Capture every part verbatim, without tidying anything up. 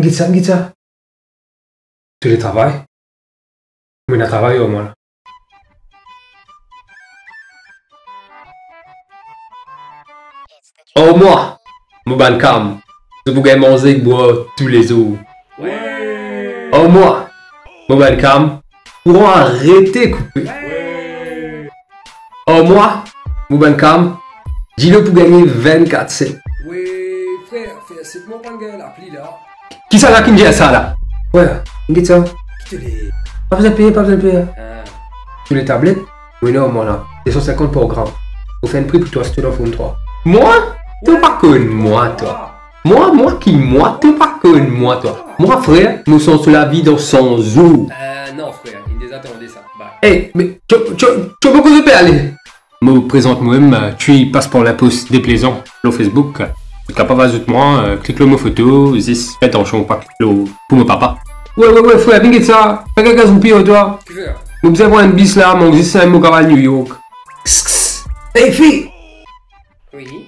Get sa, get sa. Teletravay. Mo ena travay ar mwa la. Ar mwa, mo bann kam, zot pou gagn manze ek bwar toulezour. Ar mwa, mo bann kam, kouran arete koupe. Ar mwa, mo bann kam, dilo pou gagne vennkat set. We, frer, fer set mwa pa gagn lapli la. Kisannla ki'nn dir sa la? Frer, get sa. Ki tele? Pa bizin peye, pa bizin peye. Ah. Sou le tablet, mo ena ar mwa la, de san sinkant par gram. Mo fer enn pri pou twa si to dan form twa. Mwa? To pa konn mwa, twa. Mwa, mwa ki mwa? To pa konn mwa, twa. Mwa, frer, nou sanz to lavi dan san zour. Euh, non, frer, inn deza tande sa. Bye. Eh, me to, to, to, mo koze pe ale. Mo prezant mwa mem, euh, ti pas par lapos deplezan lor Facebook. Zot kapav azout mwa, euh, klik lor mo foto, zis fer atansion pa klik lor pou mo papa. We, we, we, frer, vinn get sa. Pa gagn gaz pi ar twa. Kifer? Mo bizin pran enn bis la, mank zis enn mo kapav al New York. Ks, ks. Hey, fi! Wi.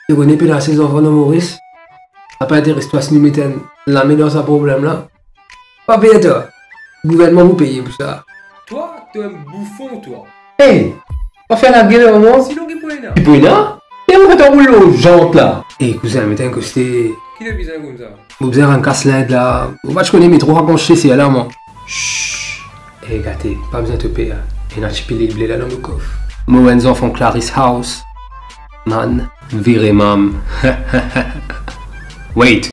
To kone pe lase zanfan dan Moris? Sa pa interes twa si nou met enn lame dan sa problem la? Pa per twa. Gouvernman pou peye pou sa. Twa, to enn boufon, twa. Hey, pa fer lagel ar mwa. Sinon, ki pou ena? Ki pou ena? E mo fer twa boul lor zant la. Ey, kouzin, met enn koste. Ki to bizin koumsa? Mo bizin rann kas Lind la. Mo pa ti kone metro pa kone se la, mwa. Shh. Ey, gate, pa bizin to per. Ena ti pilil ble la dan mo kof. Mo enn zanfan Clarice House. Man, vire mam. Wait.